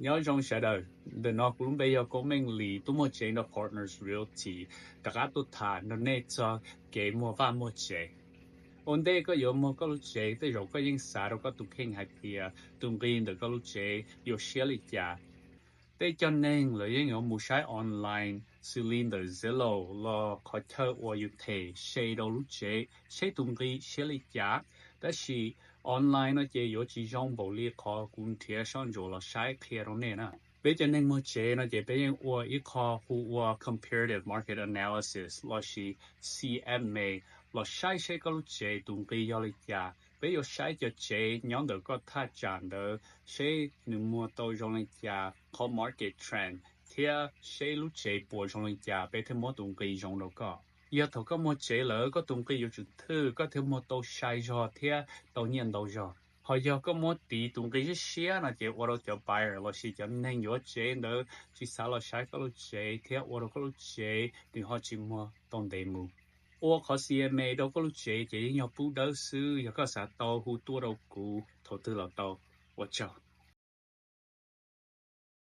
Nyob zoo sawv daws, ntawm no kuv lub npe yog Koob Meej Lis, tuaj muag tsev nrog Partners Realty, rov qab tuaj tham nrog nej txog kev muag vaj muag tsev. Ua ntej koj yuav muag koj lub tsev, tej zaum koj yeej xav rau koj tus kheej hais tias tus nqi ntawm koj lub tsev yuav siab li cas. Tej cov neeg lawv yeej yuav mus saib online xws li ntawm Zillow los qhov chaw uas yus them se rau lub tsev seb tus nqi siab li cas. Tab sis online no ces yuav tsis zoo npaum li qhov kuv nrhiav soj ntsuam los saib qhia rau nej na. Peb cov neeg muag tsev no ces peb yeej ua ib qho hu ua comparative market analysis lossis C M A los saib seb koj lub tsev tus nqi yog li cas. Peb yuav saib cov tsev nyob ntawm koj thaj tsam ntawd seb nws muag tau zoo li cas, qhov market trend, thiab seb lub tsev puas zoo li cas peb thiaj muab tus nqi zoo rau koj. Yog thaum koj muag tsev lawm koj tus nqi yuav tsum thwj koj thiaj muag tau sai zog thiab tau nyiaj ntau zog. Ho yog koj muab tiv tus nqi siab siab no ces ua rau cov buyer lossis cov neeg yuav tsev ntawd tsis xav los saib koj lub tsev thiab ua rau koj lub tsev nws ho tsis muag tau ntev mus. Ua qhov C M A rau koj lub tsev ces yeej yog pub dawb xwb, yog koj xav tau hu tuaj rau kuv thaum twg los tau. Ua tsaug.